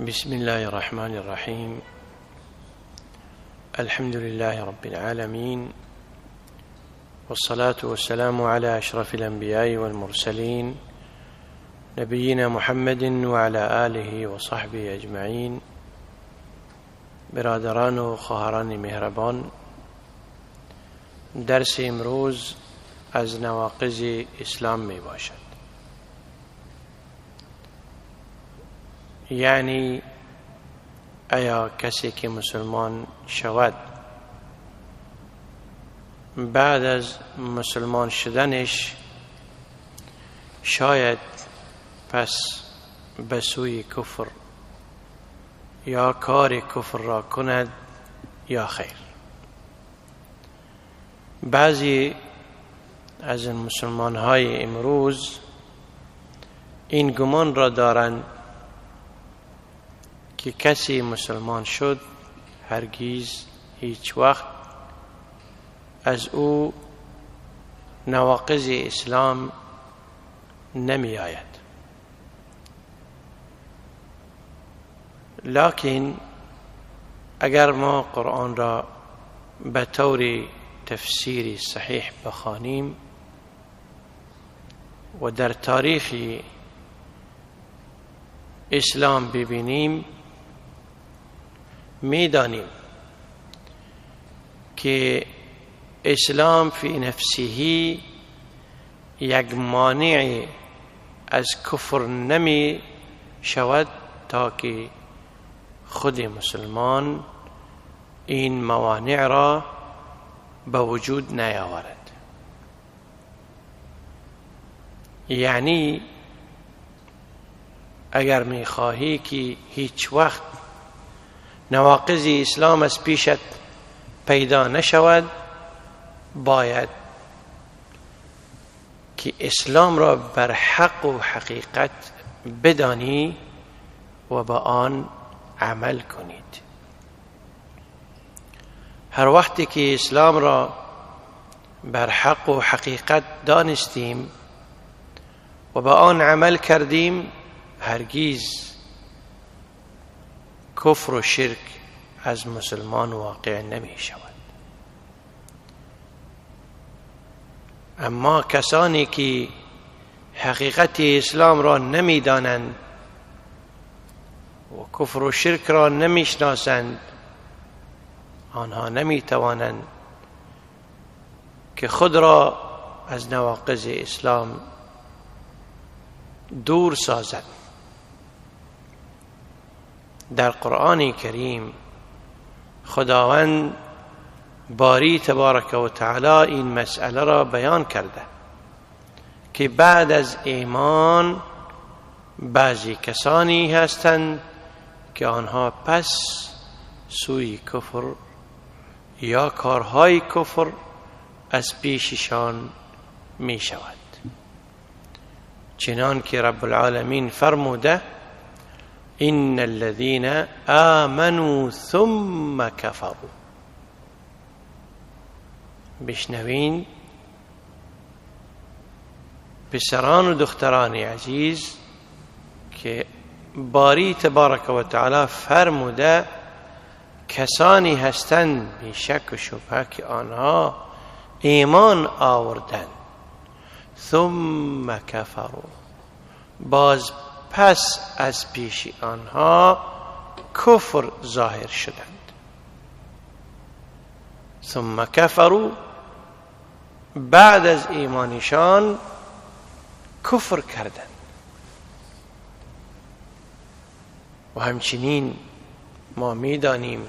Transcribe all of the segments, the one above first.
بسم الله الرحمن الرحيم. الحمد لله رب العالمين، والصلاة والسلام على أشرف الأنبياء والمرسلين، نبينا محمد وعلى آله وصحبه أجمعين. برادران و خواهران مهربان، درس امروز از نواقض اسلام می باشد. یعنی ایا کسی که مسلمان شود بعد از مسلمان شدنش شاید پس به سوی کفر یا کار کفر را کند یا خیر؟ بعضی از مسلمان های امروز این گمان را دارند که کسی مسلمان شد هرگیز هیچ وقت از او نواقض اسلام نمی آید. لکن اگر ما قرآن را به طور تفسیر صحیح بخوانیم و در تاریخ اسلام ببینیم، میدانیم که اسلام فی نفسه یک مانع از کفر نمی شود تا که خود مسلمان این موانع را به وجود نیاورد. یعنی اگر میخواهی که هیچ وقت نواقض اسلام از پیشت پیدا نشود، باید که اسلام را بر حق و حقیقت بدانی و به آن عمل کنید. هر وقتی که اسلام را بر حق و حقیقت دانستیم و به آن عمل کردیم، هرگیز کفر و شرک از مسلمان واقع نمی شود. اما کسانی که حقیقت اسلام را نمی دانند و کفر و شرک را نمی شناسند، آنها نمی توانند که خود را از نواقض اسلام دور سازند. در قرآن کریم خداوند باری تبارک و تعالی این مسئله را بیان کرده که بعد از ایمان بعضی کسانی هستند که آنها پس سوی کفر یا کارهای کفر از پیششان می شود، چنان که رب العالمین فرموده: إن الذين آمنوا ثم كفروا. بشنوین پسران و دختران عزیز که باری تبارک و تعالی فرموده کسانی هستند بی شک و شبهه که آنها ایمان آوردند، ثم کفروا، باز پس از پیش آنها کفر ظاهر شدند. ثم کفروا، بعد از ایمانشان کفر کردند. و همچنین ما میدانیم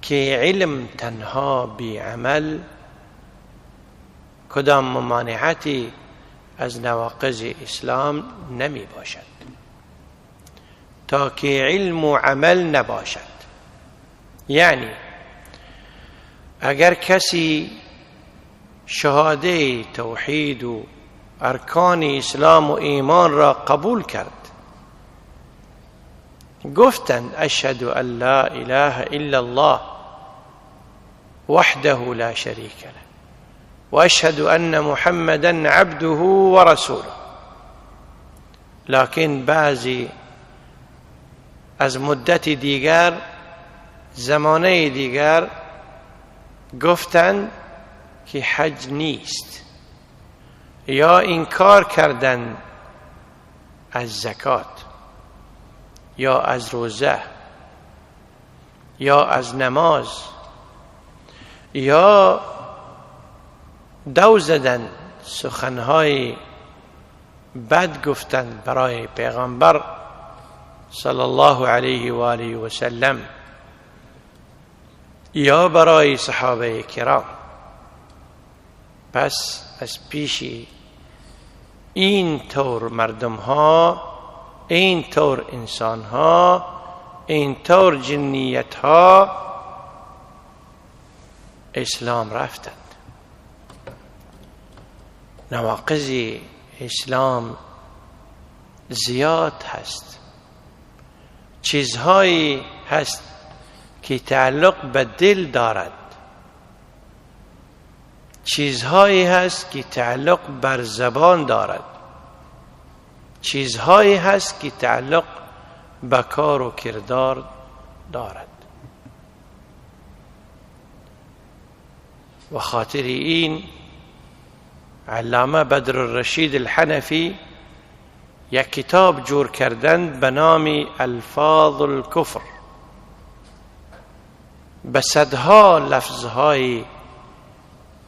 که علم تنها بی عمل کدام ممانعتی از نواقض اسلام نمی باشد تا که علم و عمل نباشد. یعنی اگر کسی شهاده توحید و ارکان اسلام و ایمان را قبول کرد، گفتند اشهد ان لا اله الا الله وحده لا شریک له واشهد ان محمدا عبده ورسوله، لكن بعضی از مدت دیگر، زمانه دیگر گفتند که حج نیست یا انکار کردند از زکات یا از روزه یا از نماز یا دو زدن، سخنهای بد گفتند برای پیغمبر صلی الله علیه و آله و سلم یا برای صحابه کرام. پس از پیش این طور مردم ها، این طور انسان ها، این طور جنیت ها اسلام رفتند. نواقض اسلام زیاد هست، چیزهایی هست که تعلق به دل دارد، چیزهایی هست که تعلق بر زبان دارد، چیزهایی هست که تعلق به کار و کردار دارد. و خاطر این علامه بدر الرشید الحنفی یک کتاب جور کردند به نام الفاظ الکفر، به صدها لفظهای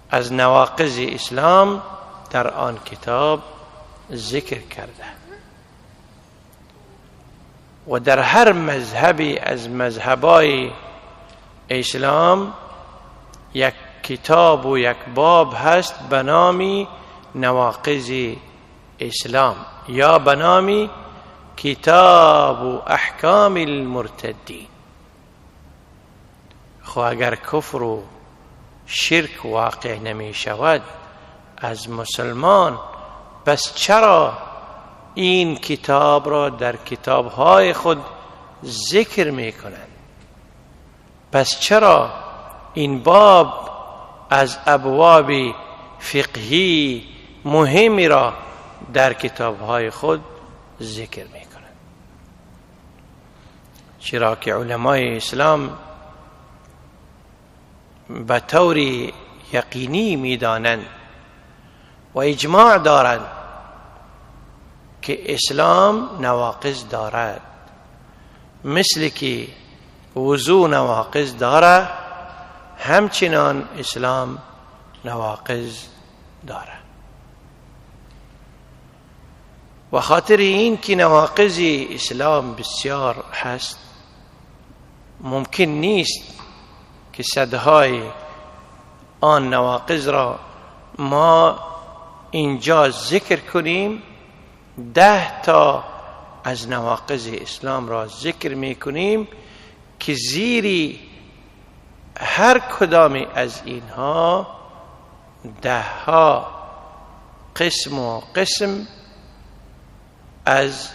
از نواقض اسلام در آن کتاب ذکر کرده و در هر مذهبی از مذهبای اسلام یک کتاب و یک باب هست به نام نواقض اسلام یا به نام کتاب و احکام المرتدین. خو اگر کفر و شرک واقع نمی شود از مسلمان، پس چرا این کتاب را در کتابهای خود ذکر می کنند؟ پس چرا این باب از ابواب فقهی مهمی را در کتابهای خود ذکر می کنند؟ چرا که علمای اسلام به طور یقینی می دانند و اجماع دارند که اسلام نواقض دارد، مثل که وضو نواقض دارد، همچنان اسلام نواقض دارد. و خاطر این که نواقض اسلام بسیار هست، ممکن نیست که صدهای آن نواقض را ما اینجا ذکر کنیم. 10 تا از نواقض اسلام را ذکر میکنیم که زیری هر کدام از اینها 10 ها قسم و قسم از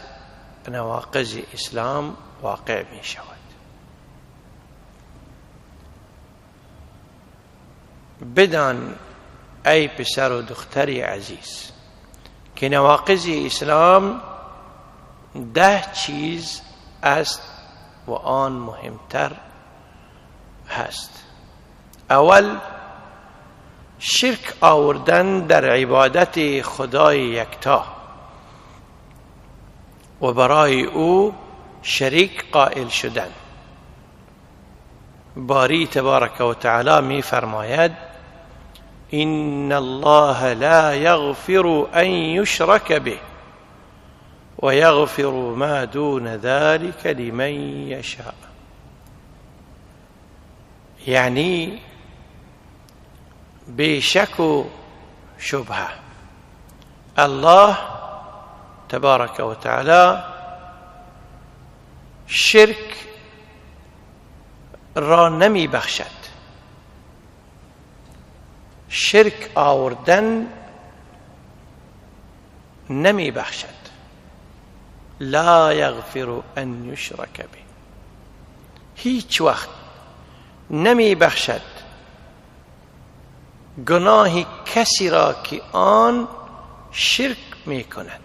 نواقض اسلام واقع می شود. بدان ای پسر و دختر عزیز که نواقض اسلام 10 چیز است و آن مهمتر هست. اول، شرک آوردن در عبادت خدای یکتا و برای او شریک قائل شدن. باری تبارک و تعالی می فرماید إن الله لا يغفر أن يشرك به ويغفر ما دون ذلك لمن يشاء. یعنی بیشک و شبهه الله تبارک و تعالی شرک را نمی بخشد. شرک آوردن نمی بخشد. لا یغفر ان یشرک به، هیچ وقت نمی بخشد گناه کسی را که آن شرک می کند.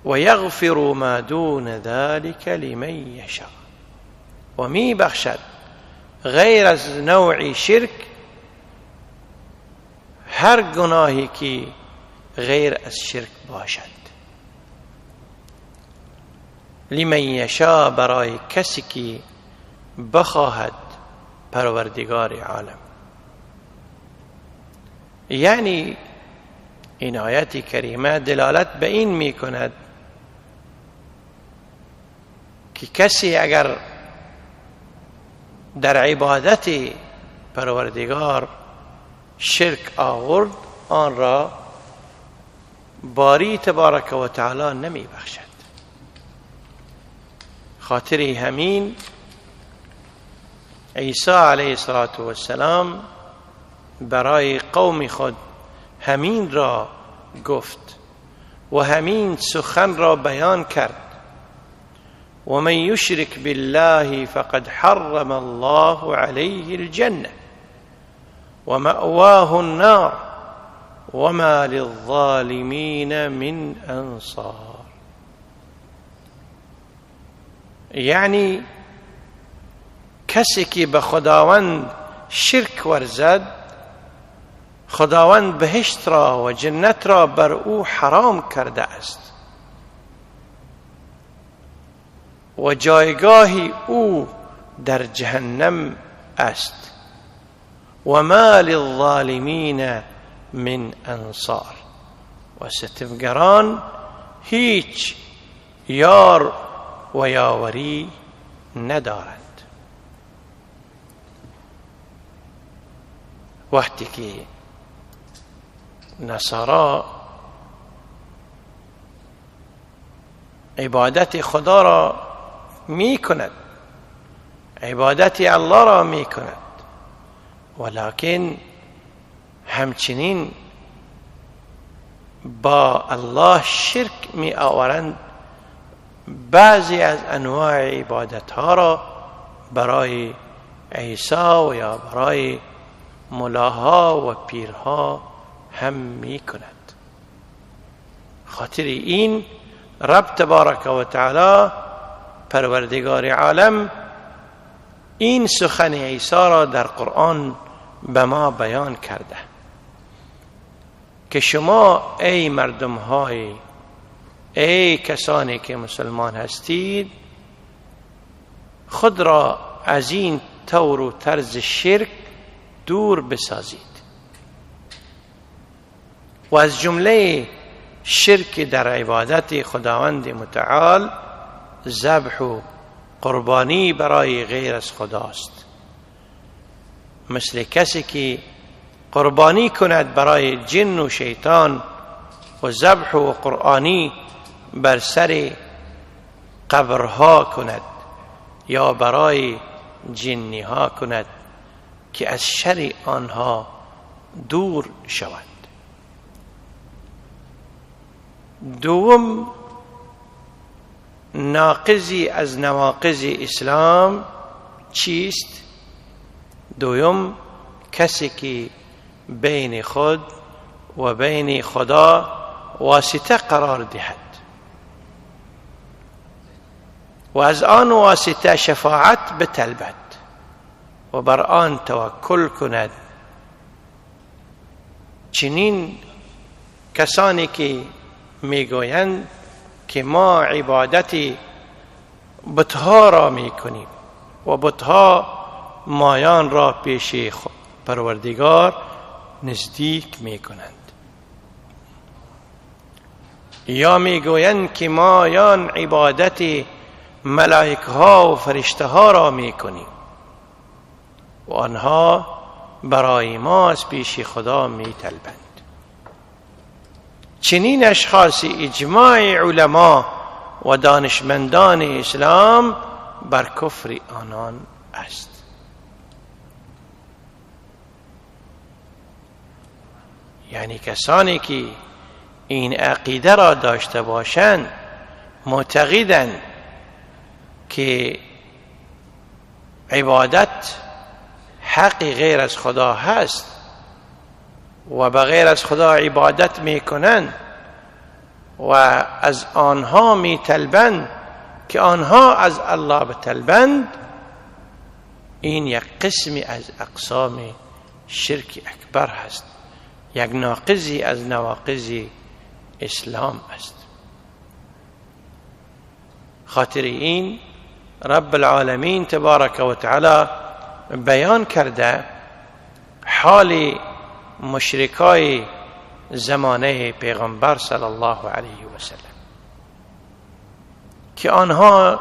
و یغفر ما دون ذلك لمن یشاء. و می بخشد غیر از نوع شرک هر گناهی که غیر از شرک باشد. لمن یشاء، برای کسی که بخواهد پروردگار عالم. یعنی این آیت کریمه دلالت به این می کند که کسی اگر در عبادت پروردگار شرک آورد، آن را باری تبارک و تعالی نمی بخشد. خاطر همین عیسی علیه السلام برای قوم خود همین را گفت و همین سخن را بیان کرد: و من یشرک بالله فقد حرم الله علیه الجنة و مأواه النار وما للظالمین من انصار. یعنی کسی که به خداوند شرک ورزد، خداوند بهشت را و جنت را بر او حرام کرده است و جایگاه او در جهنم است. و ما للظالمین من انصار. و ستمگران هیچ یار و یاوری ندارند. وقتی که نصارا عبادت خدا را می کند، عبادت الله را می کند، ولکن همچنین با الله شرک می آورند. بعضی از انواع عبادت ها را برای عیسی و یا برای ملاها و پیرها هم می کند. خاطر این رب تبارک و تعالی پروردگار عالم این سخن عیسی را در قرآن به ما بیان کرده که شما ای مردم های، ای کسانی که مسلمان هستید، خود را از این طور و طرز شرک دور بسازید. و از جمله شرک در عبادت خداوند متعال ذبح و قربانی برای غیر از خداست، مثل کسی که قربانی کند برای جن و شیطان و ذبح و قرآنی بر سر قبرها کند یا برای جنی ها کند که از شر آنها دور شوند. دوم ناقضی از نواقض اسلام چیست؟ دوم کسی که بین خود و بین خدا واسطه قرار دهد و از آن واسطه شفاعت بطلبد و بر آن توکل کند. چنین کسانی که میگویند که ما عبادت بتها را میکنیم و بتها مایان را پیش پروردگار نزدیک میکنند، یا میگویند که مایان عبادت ملائک ها و فرشته ها را میکنیم و آنها برای ما از پیش خدا میطلبند. چنین اشخاصی اجماع علما و دانشمندان اسلام بر کفر آنان است. یعنی کسانی که این عقیده را داشته باشند، معتقدند که عبادت حق غیر از خدا هست و بغیر از خدا عبادت میکنند، و از آنها میطلبند که آنها از الله بطلبند، این یک قسمی از اقسام شرک اکبر هست، یک ناقضی از نواقض اسلام است. خاطر این رب العالمین تبارک و تعالی بیان کرده حال مشرکای زمانه پیغمبر صلی الله علیه و سلم که آنها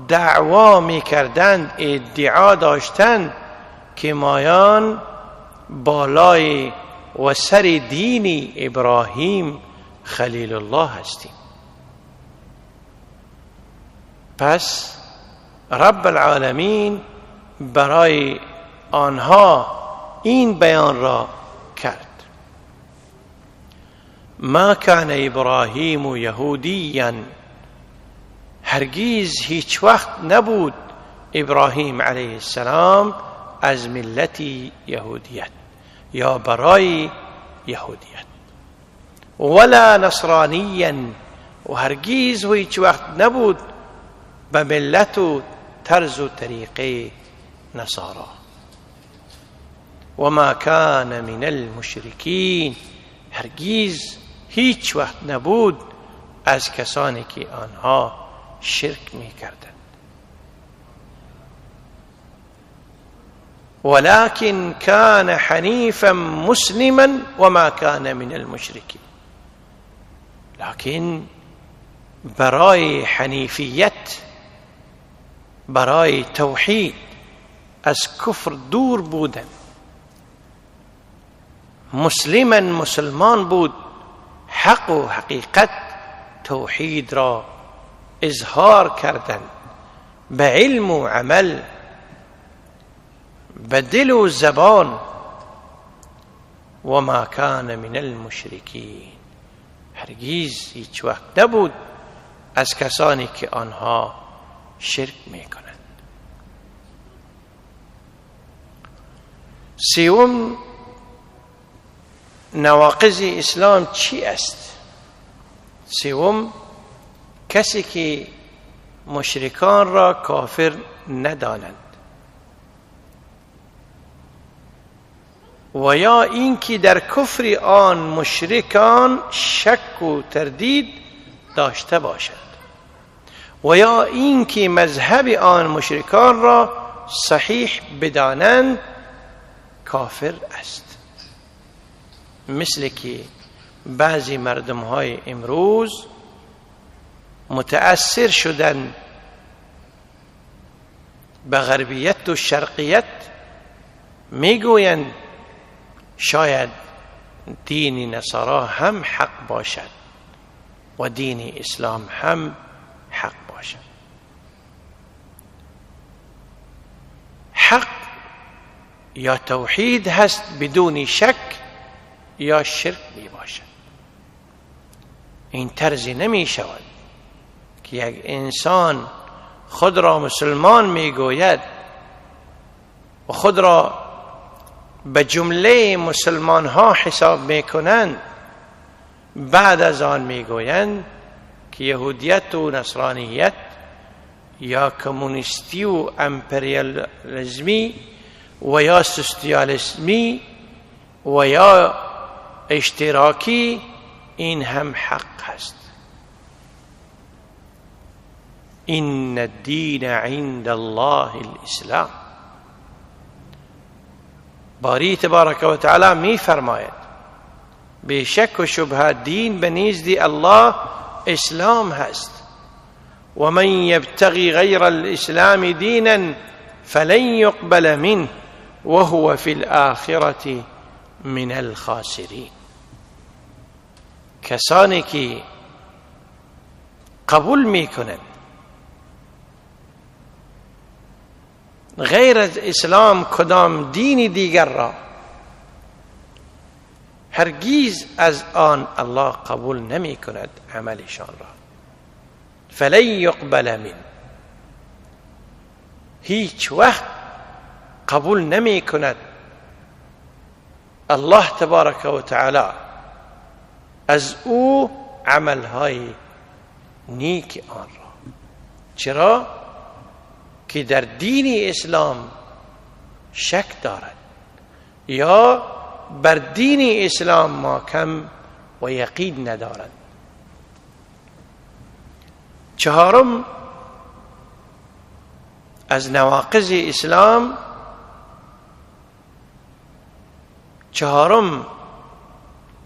دعوا میکردند، ادعا داشتند که مایان بالای و سر دین ابراهیم خلیل الله هستیم. پس رب العالمین برای آنها این بیان را کرد: ما کان ابراهیم یهودیا، هرگیز هیچ وقت نبود ابراهیم علیه السلام از ملت یهودیت یا برای یهودیت، ولا نصرانیا، و هرگیز و هیچ وقت نبود به ملت و طرز و طریقه نصارا. و ما کان من المشرکین، هرگیز هیچ وقت نبود از کسانی که آنها شرک میکردند. ولكن كان حنيفا مسلما وما كان من المشركين، لكن برای حنیفیت، برای توحید از کفر دور بودن، مسلما مسلمان بود، حق و حقیقت توحید را اظهار کردن به علم و عمل، به دل و زبان. و ما کان من المشرکین، هرگیز هیچ وقت نبود از کسانی که آنها شرک میکنند. سوم، نواقض اسلام چی است؟ سوم، کسی که مشرکان را کافر ندانند و یا اینکه در کفر آن مشرکان شک و تردید داشته باشد و یا اینکه مذهب آن مشرکان را صحیح بدانند کافر است. مثل که بعضی مردم های امروز متأثر شدن به غربیت و شرقیت، میگویند شاید دین نصارا هم حق باشد و دین اسلام هم حق باشد. حق یا توحید هست بدون شک یا شرک می باشد. این طرزی نمی شود که یک انسان خود را مسلمان می گوید و خود را به جمله مسلمان ها حساب می کنند، بعد از آن می گویند که یهودیت و نصرانیت یا کمونیستی و امپریالیسمی و یا سوسیالیسمی و یا اشتراکی این هم حق هست. ان الدین عند الله الاسلام. باری تبارک و تعالی می فرماید بی شک و شبهه دین به نزد الله اسلام هست. و من یبتغی غیر الاسلام دینا فلن یقبل منه وهو فی الآخرة من الخاسرین. کسانی که قبول میکنند غیر از اسلام کدام دین دیگر را، هرگیز از آن الله قبول نمی کند عملشان را. فلن یقبل من، هیچ وقت قبول نمی کند الله تبارک و تعالی از او عملهای نیک آن را. چرا که در دین اسلام شک دارد یا بر دین اسلام ما کم و یقین ندارد. چهارم، از نواقض اسلام، چهارم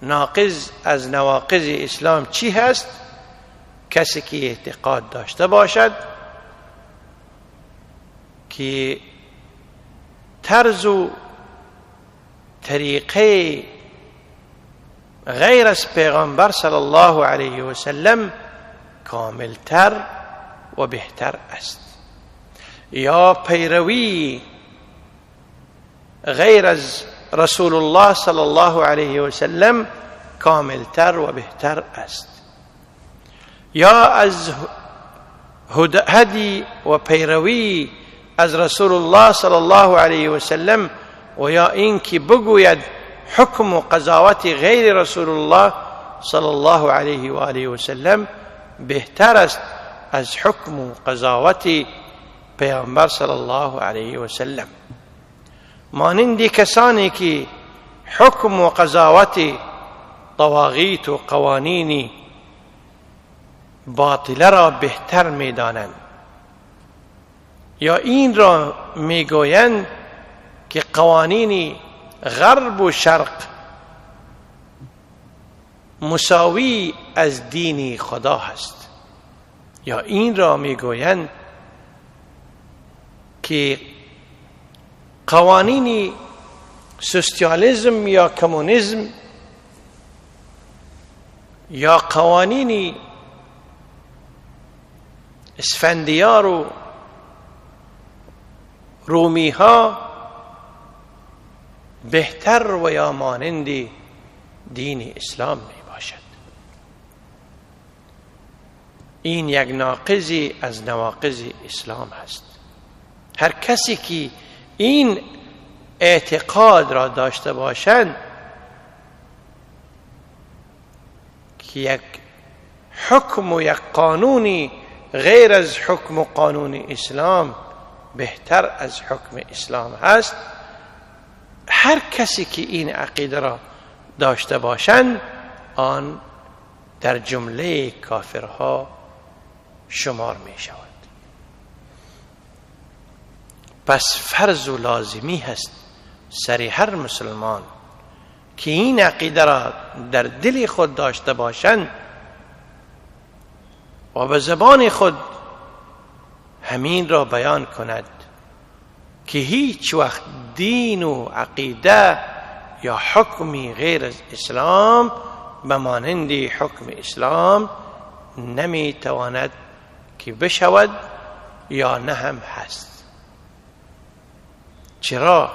ناقض از نواقض اسلام چی هست؟ کسی که اعتقاد داشته باشد که طرز و طریقه غیر از پیغمبر صلی الله علیه و سلم کاملتر و بهتر است، یا پیروی غیر از رسول الله صلی الله علیه و سلم کاملتر و بهتر است، یا از هدی و پیروی از رسول الله صلی الله علیه و سلم و یا اینکه بگوید حکم و قضاوت غیر رسول الله صلی الله علیه و آله و سلم بهتر است از حکم و قضاوت پیامبر صلی الله علیه و سلم. مانند کسانی که حکم و قضاوت طواغیت و قوانین باطله را بهتر میدانند، یا این را میگویند که قوانین غرب و شرق مساوی از دین خدا هست، یا این را میگویند که قوانین سوسیالیسم یا کمونیسم یا قوانین اسفندیار و رومی ها بهتر و یا مانند دین اسلام می باشد. این یک ناقضی از نواقض اسلام است. هر کسی که این اعتقاد را داشته باشند که یک حکم و یک قانونی غیر از حکم و قانون اسلام بهتر از حکم اسلام هست، هر کسی که این عقیده را داشته باشند آن در جمله کافرها شمار می شود. پس فرض و لازمی هست سر هر مسلمان که این عقیده را در دل خود داشته باشند و به زبان خود همین را بیان کند که هیچ وقت دین و عقیده یا حکمی غیر از اسلام به مانند حکم اسلام نمیتواند که بشود یا نه هم هست. چرا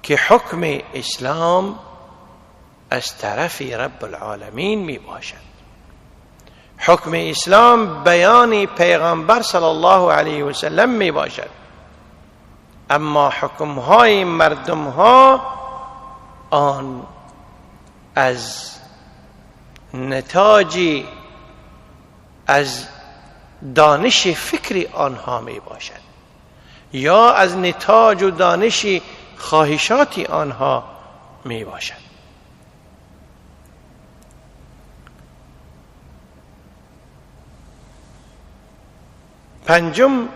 که حکم اسلام از طرف رب العالمین می باشد. حکم اسلام بیان پیغمبر صلی الله علیه و سلم می باشد، اما حکمهای مردمها آن از نتاج از دانش فکری آنها می باشد یا از نتاج و دانش خواهشات آنها می باشد. پنجم،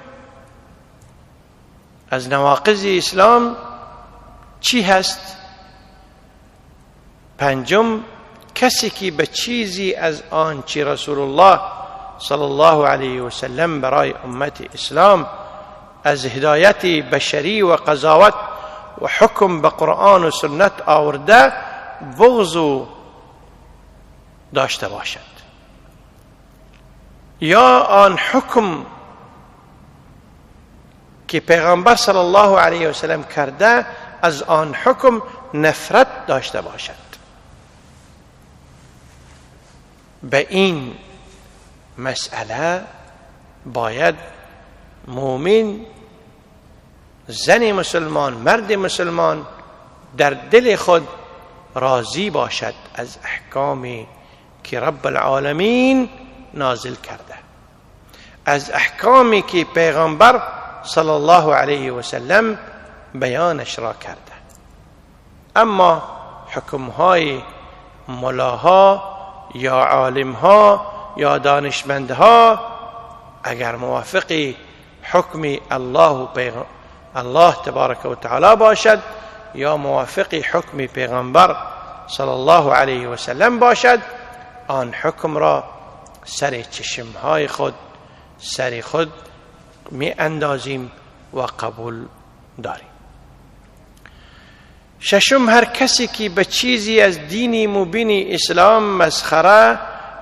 از نواقض اسلام چی هست؟ پنجم، کسی که به چیزی از آنچه رسول الله صلی الله علیه و سلم برای امت اسلام از هدایت بشری و قضاوت و حکم به قرآن و سنت آورده بغض داشته باشد، یا آن حکم که پیغمبر صلی الله علیه و سلم کرده از آن حکم نفرت داشته باشد. به این مسئله باید مؤمن، زن مسلمان، مرد مسلمان در دل خود راضی باشد از احکام که رب العالمین نازل کرده، از احکامی که پیغمبر صلی الله علیه و سلم بیانش را کرده. اما حکمهای ملاها یا عالمها یا دانشمندها اگر موافق حکم الله الله تبارک و تعالی باشد یا موافق حکم پیغمبر صلی الله علیه و سلم باشد، آن حکم را سر چشمهای خود، سر خود می اندازیم و قبول داریم. ششم، هر کسی که به چیزی از دین مبین اسلام مسخره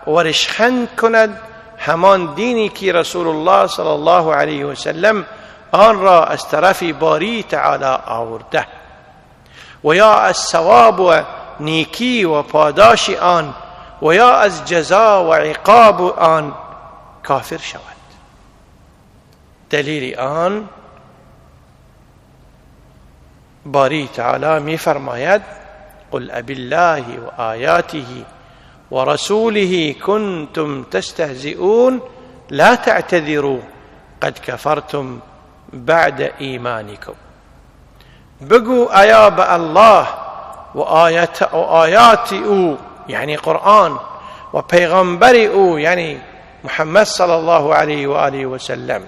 و رشخند کند، همان دینی که رسول الله صلی الله علیه و سلم آن را از طرف باری تعالی آورده، و یا از ثواب و نیکی و پاداش آن و یا از جزا و عقاب آن کافر شود. دلیل آن باری تعالی می فرماید: قل ابی الله و آیاته و رسوله کنتم تستهزئون لا تعتذروا قد کفرتم بعد ایمانکم. بگو آیا به الله و آیات او، یعنی قرآن، و پیغمبر او، یعنی محمد صلی الله علیه و آله و سلم،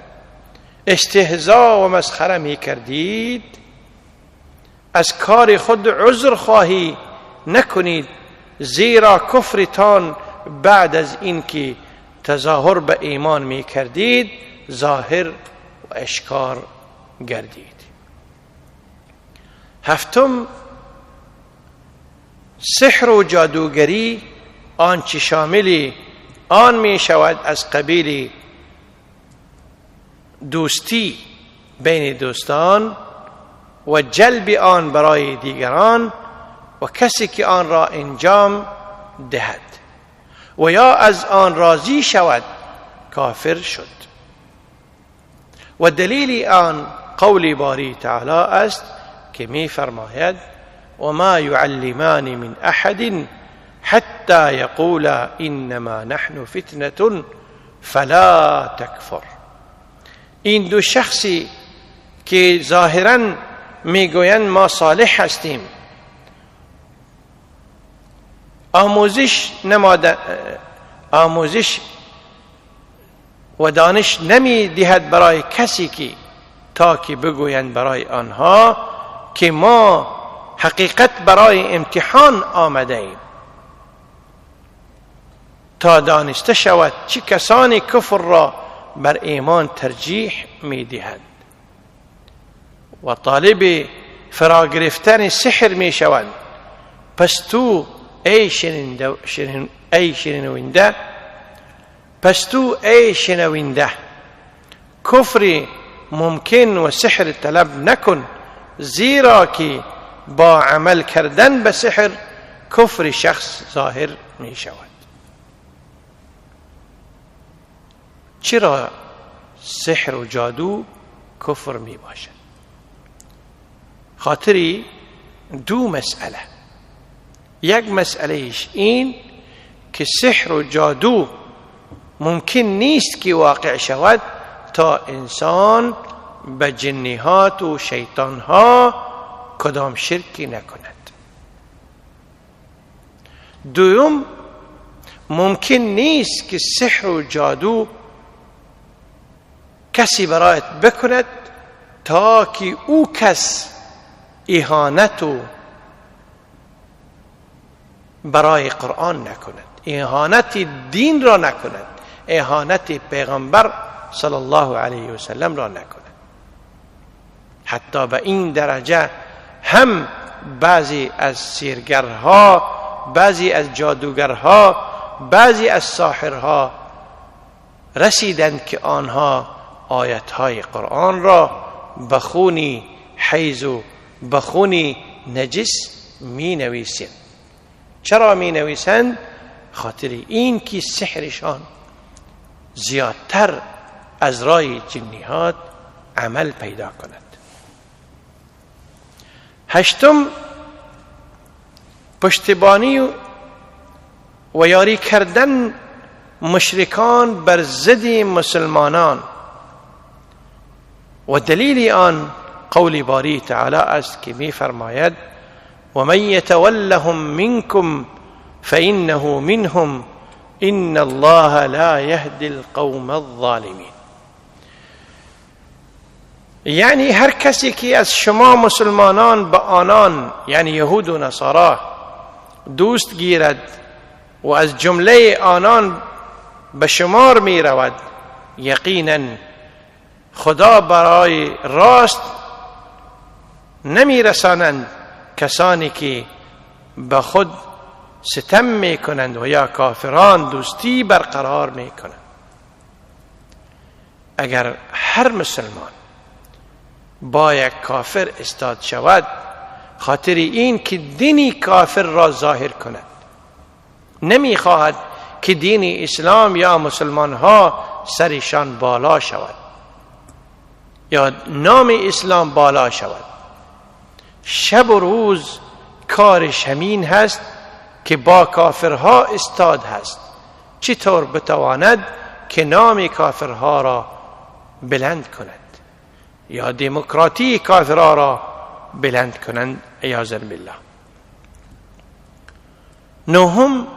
استهزا و مسخره می کردید؟ از کار خود عذر خواهی نکنید، زیرا کفرتان بعد از اینکه تظاهر به ایمان می کردید ظاهر و اشکار گردید. هفتم، سحر و جادوگری آنچه شامل آن می شود از قبیل دوستی بین دوستان و جلب آن برای دیگران و کسی که آن را انجام دهد و یا از آن راضی شود کافر شد. و دلیل آن قول باری تعالی است که می فرماید: و ما يعلمان من احد حتى يقولا انما نحن فتنة فلا تکفر. این دو شخصی که ظاهرا میگویند ما صالح هستیم، آموزش و دانش نمی دهد برای کسی که تا که بگویند برای آنها که ما حقیقت برای امتحان آمده ایم، تا دانسته شود چه کسانی کفر را بر ایمان ترجیح می دهند و طالب فرا گرفتن سحر می شوند. پس تو ای شنونده، پس تو ای شنونده، کفر ممکن و سحر طلب نکن، زیرا که با عمل کردن به سحر کفر شخص ظاهر می شود. چرا سحر و جادو کفر می باشد؟ خاطری دو مسئله. یک مسئلهش این که سحر و جادو ممکن نیست که واقع شود تا انسان به جنیات و شیطانها کدام شرکی نکند. دوم، ممکن نیست که سحر و جادو کسی برایت بکند تا که او کس اهانت و برای قرآن نکند، اهانت دین را نکند، اهانت پیغمبر صلی الله علیه و سلم را نکند. حتی به این درجه هم بعضی از سیرگرها، بعضی از جادوگرها، بعضی از ساحرها رسیدند که آنها آیتهای قرآن را به خون حیض و به خون نجس می نویسند. چرا می نویسند؟ خاطر این که سحرشان زیادتر از رای جنیات عمل پیدا کند. هشتم، پشتیبانی و یاری کردن مشرکان بر ضد مسلمانان. و دلیل آن قول باری تعالی است که می فرماید و من یتولهم منکم فانه منهم ان الله لا یهدی القوم الظالمین. یعنی هر کسی که از شما مسلمانان به آنان، یعنی یهود و نصارا، دوست گیرد و از جمله آنان به شمار می رود، یقینا خدا برای راست نمی رسانند کسانی که به خود ستم می کنند و یا کافران دوستی برقرار می کنند. اگر هر مسلمان با یک کافر استاد شود، خاطر این که دینی کافر را ظاهر کند، نمی خواهد که دین اسلام یا مسلمان ها سرشان بالا شود یا نام اسلام بالا شود، شب و روز کارش همین هست که با کافرها استاد هست، چطور بتواند که نام کافرها را بلند کند یا دموکراتی کافرها را بلند کنند، عیاذا بالله. نهم،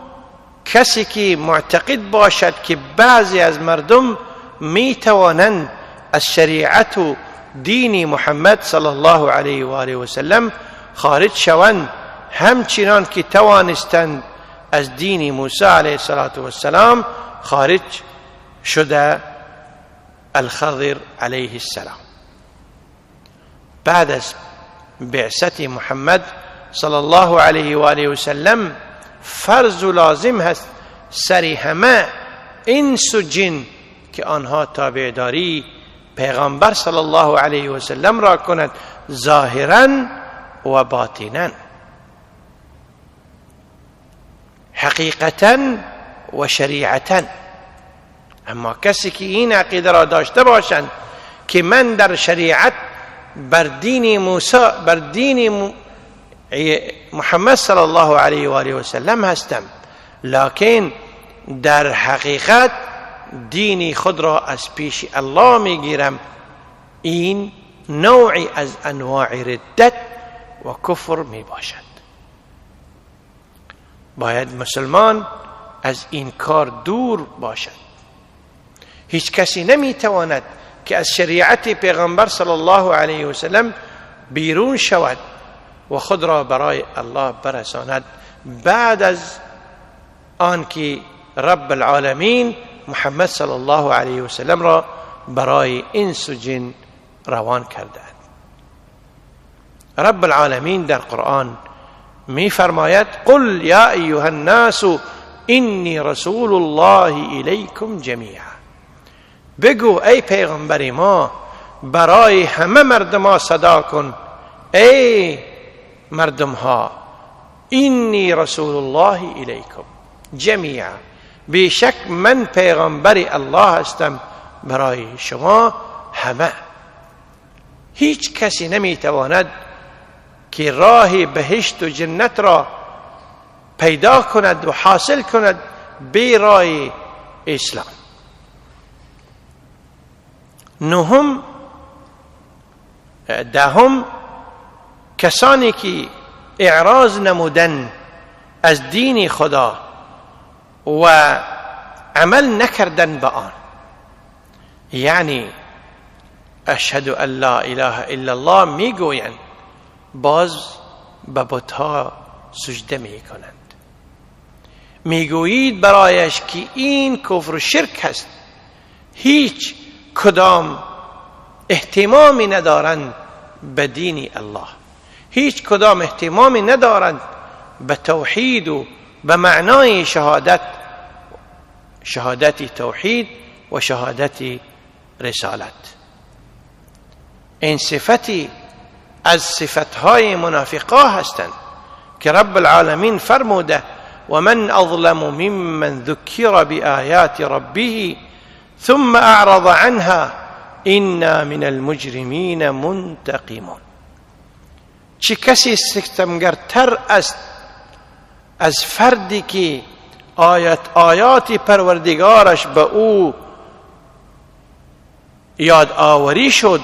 کسی که معتقد باشد که بعضی از مردم می توانند از شریعت و دین محمد صلی الله علیه و آله و سلم خارج شوند، همچنان که توانستند از دین موسی علیه السلام خارج شده الخضر علیه السلام. بعد از بعثت محمد صلی الله علیه و آله و سلم فرض و لازم هست سر همه انس و جن که آنها تابعداری پیغمبر صلی الله علیه و سلم را کند، ظاهرا و باطنا، حقیقتا و شریعتا. اما کسی که این عقیده را داشته باشند که من در شریعت بر دین موسی، بر دین محمد صلی الله علیه و آله و سلم هستم، لکن در حقیقت دین خود را از پیش الله میگیرم، این نوعی از انواع ردت و کفر می باشد. باید مسلمان از این کار دور باشد. هیچ کسی نمیتواند که از شریعت پیغمبر صلی الله علیه و سلم بیرون شود و خود را برای الله برساند بعد از آنکه رب العالمین محمد صلی الله علیه و سلم را برای انس و جن روان کرده. رب العالمین در قرآن می فرماید قل یا ایها الناس انی رسول الله الیکم جمیعا. بگو ای پیغمبر ما، برای همه مردم ها صدا کن، ای مردم ها، انی رسول الله الیکم جمیعا، بیشک من پیغمبر الله هستم برای شما همه. هیچ کسی نمیتواند که راه بهشت و جنت را پیدا کند و حاصل کند بی راه اسلام. نهم، دهم، کسانی که اعراض نمودن از دین خدا و عمل نکردن به آن، یعنی اشهد ان لا اله الا الله میگویند، باز به بتها سجده میکنند. میگویید برایش که این کفر و شرک هست، هیچ کدام اهتمامی ندارند به دین الله، هیچ کدام اهتمامی ندارند به توحید و به معنای شهادت، شهادت توحید و شهادت رسالت. این صفتی از صفتهای منافقا هستند که رب العالمین فرموده و من اظلم ممن ذکر بآیات ربه ثم اعرض عنها انا من المجرمین منتقمون. چه کسی ستمگرتر است از فردی که آیات پروردگارش به او یاد آوری شد،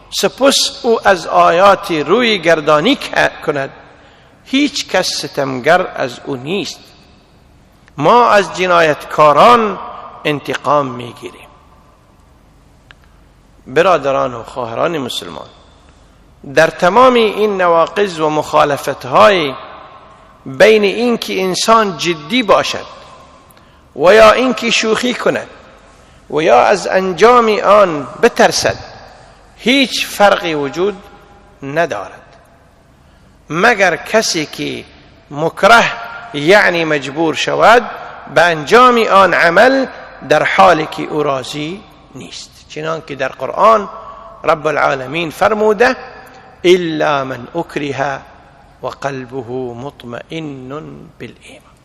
سپس او از آیات روی گردانی کند، هیچ کس ستمگر از او نیست. ما از جنایتکاران انتقام میگیریم. برادران و خواهران مسلمان، در تمام این نواقض و مخالفت‌های بین اینکه انسان جدی باشد و یا اینکه شوخی کند و یا از انجام آن بترسد، هیچ فرقی وجود ندارد، مگر کسی که مکره یعنی مجبور شود به انجام آن عمل در حالی که او راضی نیست، چنان که در قرآن رب العالمین فرموده: الا من اکره و قلبه مطمئن بالایمان.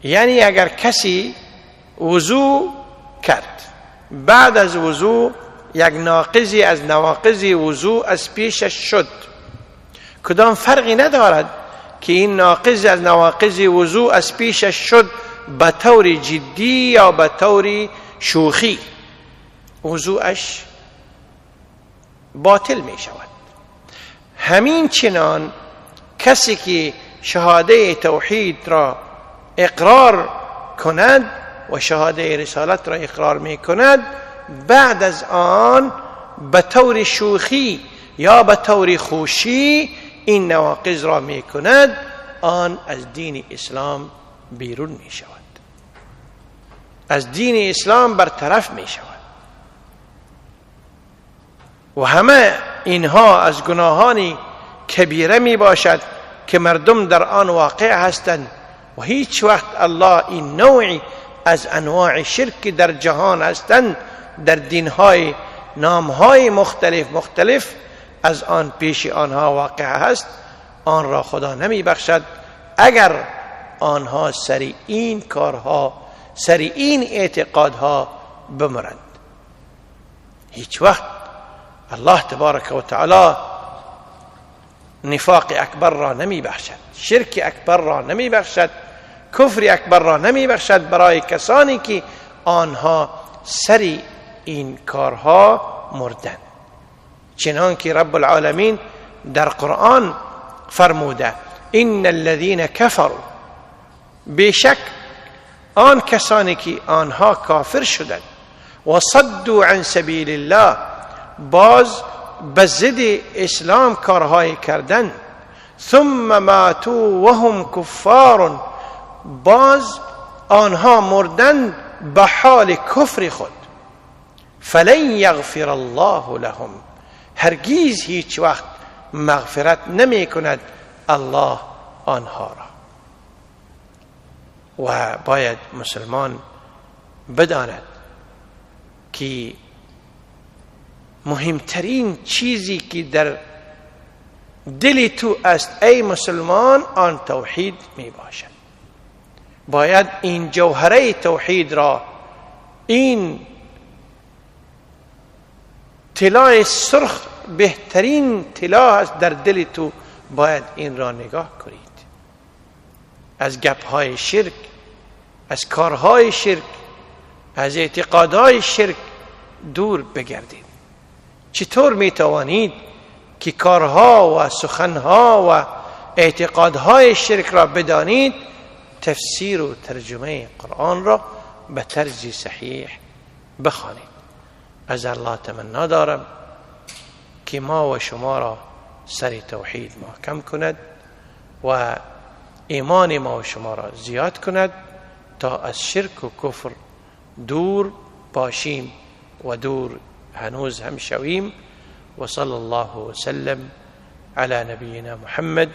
یعنی اگر کسی وضو کرد، بعد از وضو یک ناقضی از نواقض وضو از پیشش شد، کدام فرقی ندارد که این ناقض از نواقض وضو از پیشش شد به طور جدی یا به طور شوخی، وضوعش باطل می شود. همین چنان کسی که شهاده توحید را اقرار کند و شهاده رسالت را اقرار می کند، بعد از آن به طور شوخی یا به طور خوشی این نواقض را می کند، آن از دین اسلام بیرون می شود، از دین اسلام برطرف می شود. و همه اینها از گناهان کبیره می باشد که مردم در آن واقع هستند و هیچ وقت الله این نوعی از انواع شرک در جهان هستند، در دینهای نامهای مختلف از آن پیش آنها واقع هست، آن را خدا نمی بخشد اگر آنها سر این کارها، سر این اعتقادها بمرند. هیچ وقت الله تبارک و تعالی نفاق اکبر را نمی بخشد، شرک اکبر را نمی بخشد، کفر اکبر را نمی بخشد برای کسانی که آنها سر این کارها مردند، چنان که رب العالمین در قرآن فرموده: ان الذين كفروا، بیشک آن کسانی که آنها کافر شدند، و صدوا عن سبیل الله، باز به ضد اسلام کارهای کردن، ثم ماتوا وهم کفار، باز آنها مردن به حال کفر خود، فلن یغفر الله لهم، هرگیز هیچ وقت مغفرت نمی کند الله آنها را. و باید مسلمان بداند که مهمترین چیزی که در دل تو است ای مسلمان، آن توحید می باشد. باید این جوهره توحید را، این طلای سرخ بهترین طلا است در دل تو، باید این را نگاه کنید. از گپهای شرک، از کارهای شرک، از اعتقادهای شرک دور بگردید. چطور می توانید که کارها و سخنها و اعتقادهای شرک را بدانید؟ تفسیر و ترجمه قرآن را به طرز صحیح بخوانید. از الله تمنا دارم که ما و شما را سر توحید محکم کند و ایمان ما و شما را زیاد کند تا از شرک و کفر دور باشیم و دور هنوز هم شویم. و صلی الله وسلم على نبینا محمد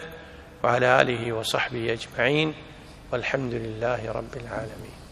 وعلى آله وصحبه أجمعين والحمد لله رب العالمين.